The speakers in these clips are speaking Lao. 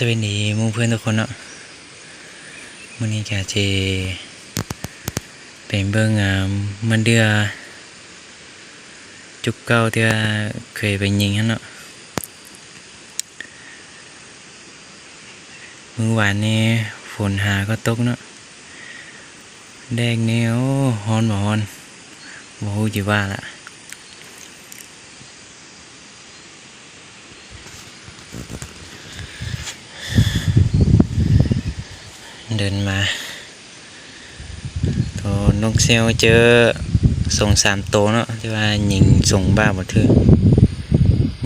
ສະບາຍດີໝູ່ເພື່ອນທຸກຄົນເນາະ, ມື້ນີ້ກະຊິໄປເບິ່ງ ອາ ມະເດື່ອຈຸກເກົ່າທີ່ວ່າເຄີຍໄປຍິງຫັ້ນເນາະ. ມື້ວານນີ້ຝົນຫາກໍຕົກເນາະ, ແດດນີ້ ໂອ້ ຮ້ອນບໍ່ຮ້ອນ ບໍ່ຮູ້ຊິວ່າລະ. ເດີນມາ ໂຕນົກເຊວເຈີສອງສາມໂຕເນາະ ທີ່ວ່າຍິງສົງບ້າບໍ່ຖືກ,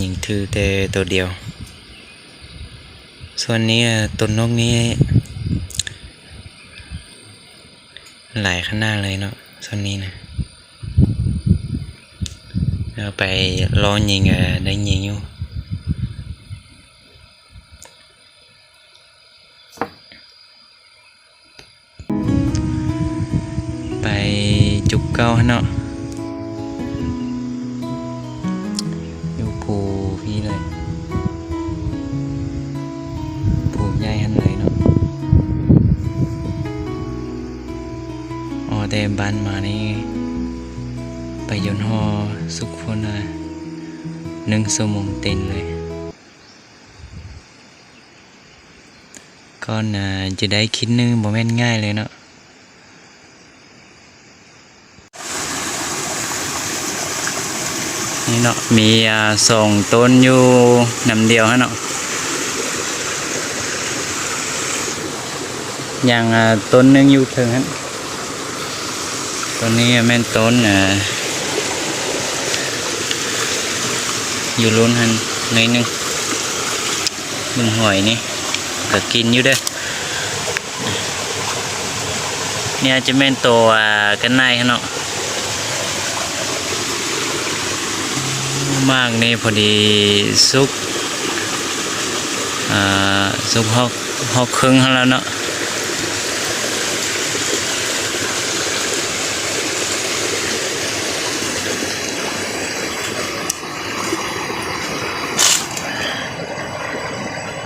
ຍິງຖືກແຕ່ໂຕດຽວ. ສ່ວນນີ້ ອາ ໂຕນົກນີ້ຫຼາຍຂະໜາດເລີຍເນາະ ສ່ວນນີ້ນະ. ເອົາໄປລໍຍິງ ອາ ໄດ້ຍິງຢູ່. ໄປຈຸກເກົ່າຫັ້ນເນາະ, ຢູ່ພູພີ້ເລີຍ, ພູໃຫຍ່ຫັ້ນເລີຍເນາະ. ອໍ ແຕ່ບ້ານມານີ້ ໄປຍົນຫໍ້ສຸກພຸ້ນນະ ໜຶ່ງຊົ່ວໂມງເຕັມເລີຍ. ກ່ອນ ອາ ຈະໄດ້ຂີດໜຶ່ງ ບໍ່ແມ່ນງ່າຍເລີຍເນາະ. ນີ້ເນາະ ມີ ອາ ສອງຕົ້ນຢູ່ນຳດຽວຫັ້ນເນາະ, ຍັງ ອາ ຕົ້ນໜຶ່ງຢູ່ເທິງຫັ້ນ. ຕົ້ນນີ້ແມ່ນຕົ້ນ ອາ ຢູ່ລຸ້ນຫັ້ນໜ້ອຍໜຶ່ງ. ເບິ່ງຫອຍນີ້ກໍກິນຢູ່ເດີ. ນີ້ອາດຈະແມ່ນໂຕ ອາ ກັນໄນເນາະ. ໝາກນີ້ພໍດີສຸກ ອາ ສຸກຮອດ ຮອດເຄິ່ງຫັ້ນແລ້ວເນາະ.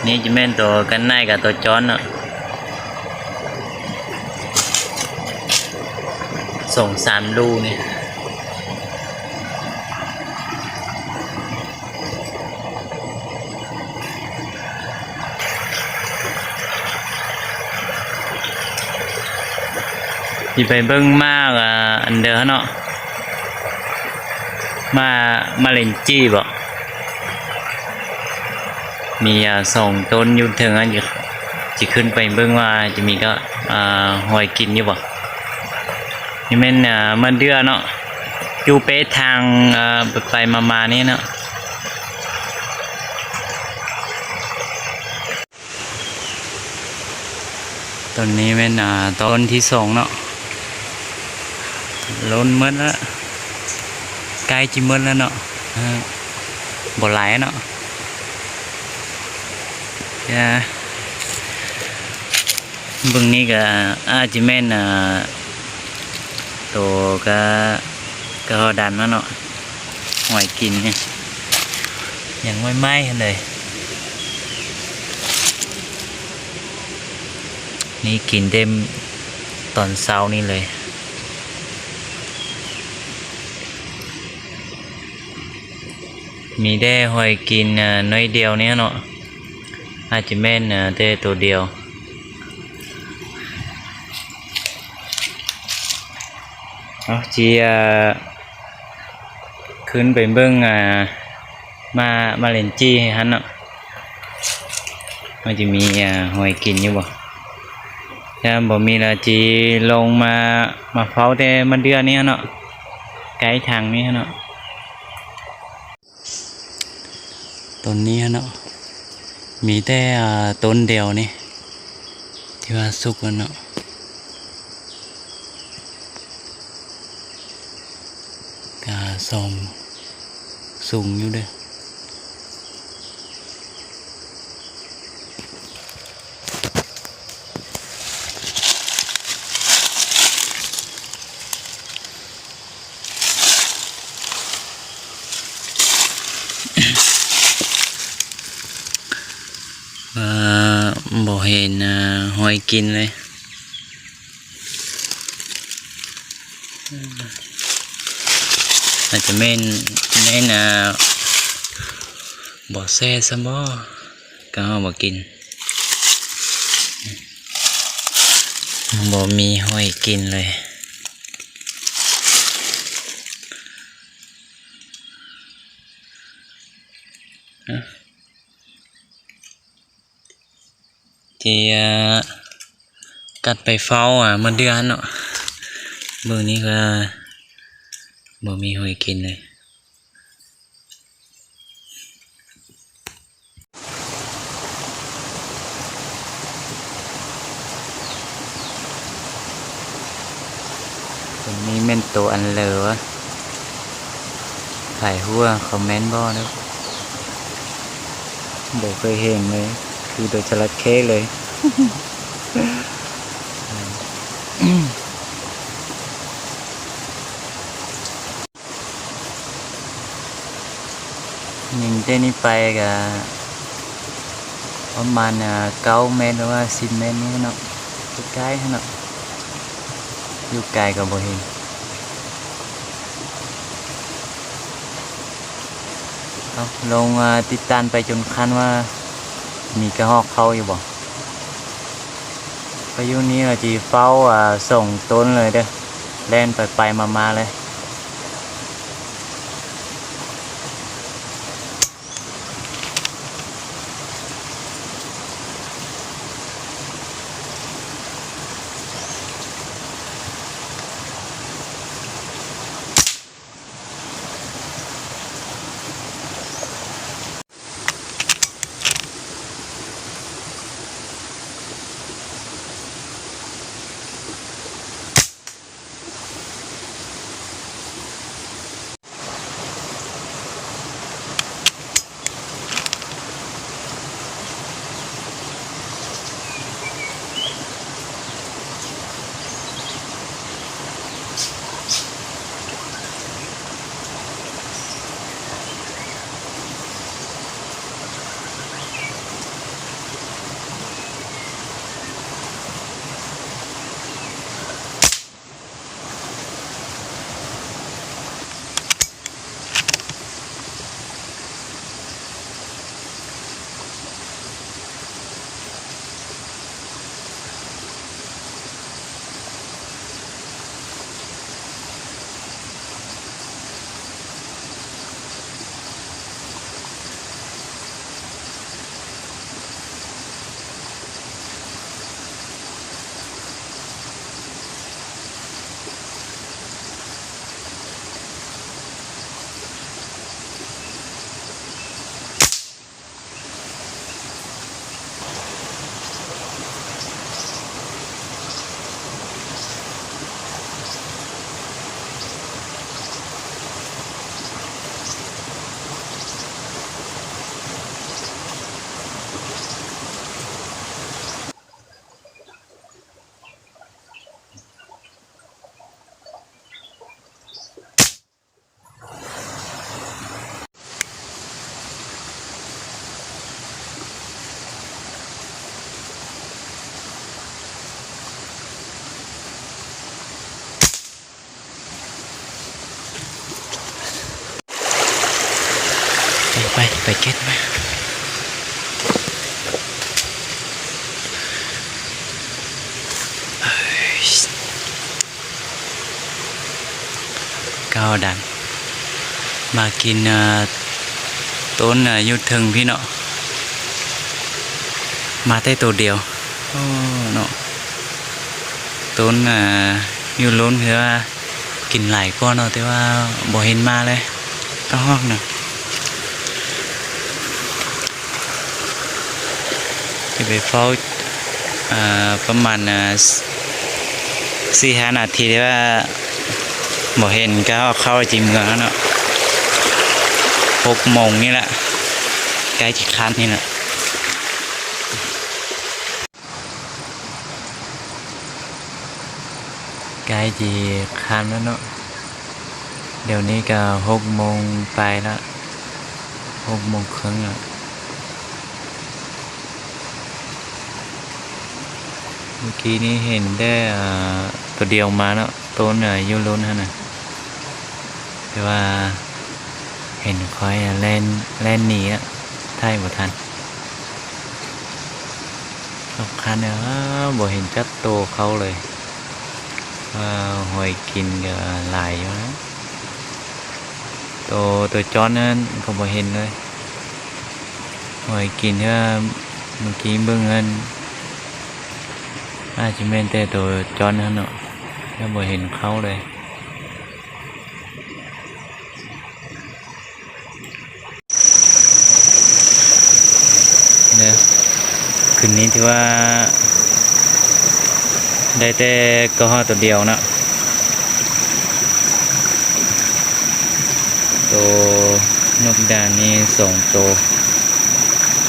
ນີ້ຈະແມ່ນໂຕກັນໄນກັບໂຕຈອນເນາະ, ສອງສາມລູນີ້. ຊິໄປເບິ່ງໝາກ ອາ ອັນເດີຫັ້ນເນາະ, ໝາກ ໝາກເລນຈີ່ບໍ? ມີ ອາ ສອງຕົ້ນຢູ່ເທິງຫັ້ນ, ຊິ ຊິຂຶ້ນໄປເບິ່ງວ່າຈະມີກໍ ອາ ຫອຍກິນຢູ່ບໍ? ນີ້ແມ່ນ ອາ ໝາກເດື່ອເນາະ, ຢູ່ເປທາງ ອາ ໄປໆມາໆນີ້ເນາະ. ຕົ້ນນີ້ແມ່ນ ອາ ຕົ້ນທີສອງເນາະ, ລົ້ນໝົດລະ, ໃກ້ຊິໝົດແລ້ວເນາະ, ເອີ ບໍ່ຫຼາຍເນາະ. ເບິ່ງນີ້ກໍອາດຈະແມ່ນ ອາ ໂຕກະ ກະຮອກດຳຫັ້ນເນາະ, ຫອຍກິນນີ້ ຍັງໃໝ່ໆຫັ້ນເລີຍ. ນີ້ກິນແຕ່ຕອນເຊົ້ານີ້ເລີຍ. ມີແຕ່ຫອຍກິນ ເອີ ໜ້ອຍດຽວນີ້ເນາະ, ອາດຈະແມ່ນ ເອີ ແຕ່ໂຕດຽວ. ເອົາ ຊິ ເອີ ຂຶ້ນໄປເບິ່ງ ເອີ ໝາກ ໝາກເລນຈີ່ໃຫ້ຫັ້ນເນາະ, ມັນຈະມີ ເອີ ຫອຍກິນຢູ່ບໍ່? ຖ້າບໍ່ມີລະ ຊິລົງມາ ມາເຝົ້າແຕ່ໝາກເດື່ອນີ້ເນາະ, ໃກ້ທາງນີ້ເນາະ. ຕົ້ນນີ້ເນາະ ມີແຕ່ ເອີ ຕົ້ນດຽວນີ້ ທີ່ວ່າສຸກແລ້ວເນາະ, ກະສອງສູງຢູ່ເດີ. ອ່າ ບໍ່ເຫັນ ອາ ຫອຍກິນເລີຍ. ອາດຈະແມ່ນ ແມ່ນ ອາ ບໍ່ແຊະຊະບໍ່ ກະເຮົາບໍ່ກິນ. ບໍ່ມີຫອຍກິນເລີຍ. ທີ່ ອາ ກັດໄປເຝົ້າ ອາ ມາເດືອນເນາະ. ເບິ່ງນີ້ກະບໍ່ມີຫອຍກິນເລີຍ. ໂຕນີ້ແມ່ນໂຕອັນເລີວະ? ໃຜຮູ້ຄອມເມັນບອກເດີ້. ບໍ່ເຄີຍເຫັນເລີຍ ຄືໂດຍຈະລະເຄເລີຍ. ຍິງແຕ່ນີ້ໄປກະປະມານ ອາ ເກົ້າແມັດ ຫຼືວ່າສິບແມັດນີ້ເນາະ ໃກ້ໆຫັ້ນເນາະ. ຢູ່ໄກກະບໍ່ເຫັນ. ເອົາ ລົງ ອາ ຕິດຕາມໄປຈົນຄັນວ່າມີກະຮອກເຂົ້າຢູ່ບໍ່. ໄປຢູ່ນີ້ລະຊິເຝົ້າ ອາ ສອງຕົ້ນເລີຍເດີ້ ແລ່ນໄປໆມາໆເລີຍ. ໄປ ໄປ ໄປເກັບມາ. ເອີຍ ເກົ້າດັງ ມາກິນ ເອີ ຕົ້ນ ເອີ ຢູ່ເທິງພີ້ເນາະ ມາແຕ່ໂຕດຽວ. ໂອ້ ເນາະ ຕົ້ນ ເອີ ຢູ່ລົ້ນ ຄືວ່າກິນຫຼາຍກວ່າເນາະ ແຕ່ວ່າບໍ່ເຫັນມາເລີຍ ກະຮອກນະ. ຈະໄປເຝົ້າ ເອີ ປະມານ ເອີ ສີ່ຫ້ານາທີ ແຕ່ວ່າບໍ່ເຫັນກະຮອກເຂົ້າ ຊິເມືອແລ້ວເນາະ. ຫົກໂມງນີ້ແຫຼະ ໃກ້ຊິຄ່ຳນີ້ແຫຼະ. ໃກ້ຊິຄ່ຳແລ້ວເນາະ ດຽວນີ້ກະຫົກໂມງປາຍລະ ຫົກໂມງເຄິ່ງລະ. ມື້ກີ້ນີ້ເຫັນແຕ່ ເອີ ໂຕດຽວມາເນາະ ໂຕນະ ຢູ່ລຸ້ນຫັ້ນນະ ແຕ່ວ່າເຫັນຄວາຍແລ່ນ ແລ່ນໜີອະ ຖ່າຍບໍ່ທັນ. ສຳຄັນ ເອີ ບໍ່ເຫັນຈັກໂຕເຂົ້າເລີຍ ວ່າຫອຍກິນກໍຫຼາຍຢູ່ນະ. ໂຕ ໂຕຈ້ອນນັ້ນກໍບໍ່ເຫັນເລີຍ ຫອຍກິນ ເທື່ອມື້ກີ້ເບິ່ງຫັ້ນ ອາດຈະແມ່ນແຕ່ໂຕຈ້ອນຫັ້ນເນາະ ແລ້ວບໍ່ເຫັນເຂົ້າເລີຍ. ເດີ ຄືນນີ້ຖືວ່າໄດ້ແຕ່ກະຮໍໂຕດຽວເນາະ ໂຕນົກດາງນີ້ສອງໂຕ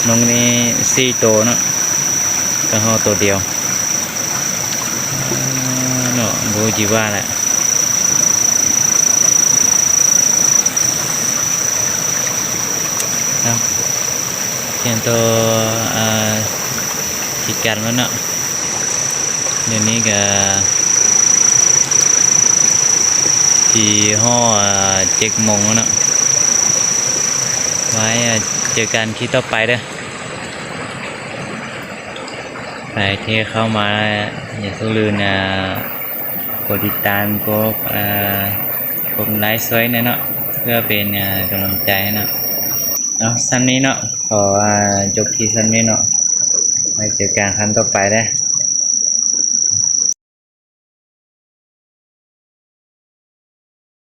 ນົກນີ້ສີ່ໂຕເນາະ ກະຮໍໂຕດຽວເນາະ ບໍ່ຮູ້ຊິວ່າແຫຼະ. ເນາະ ກຽມໂຕ ເອີ ຊິກັນແລ້ວເນາະ ດຽວນີ້ກະຊິຮອດ ເອີ ເຈັດໂມງແລ້ວເນາະ ໄວ້ ເອີ ເຈີກັນຄລິບຕໍ່ໄປເດີ. ໃຜທີ່ເຂົ້າມາ ຢ່າລືມ ອ່າ ກົດຕິດຕາມ ກົດ ອ່າ ກົດໄລຊ່ອຍແດ່ເນາະ ເພື່ອເປັນ ອ່າ ກຳລັງໃຈໃຫ້ເນາະ. ເນາະ ສ່ຳນີ້ເນາະ ຂໍ ອ່າ ຈົບທີ່ສ່ຳນີ້ເນາະ ໄວ້ເຈີກັນຄັ້ງຕໍ່ໄປເດີ.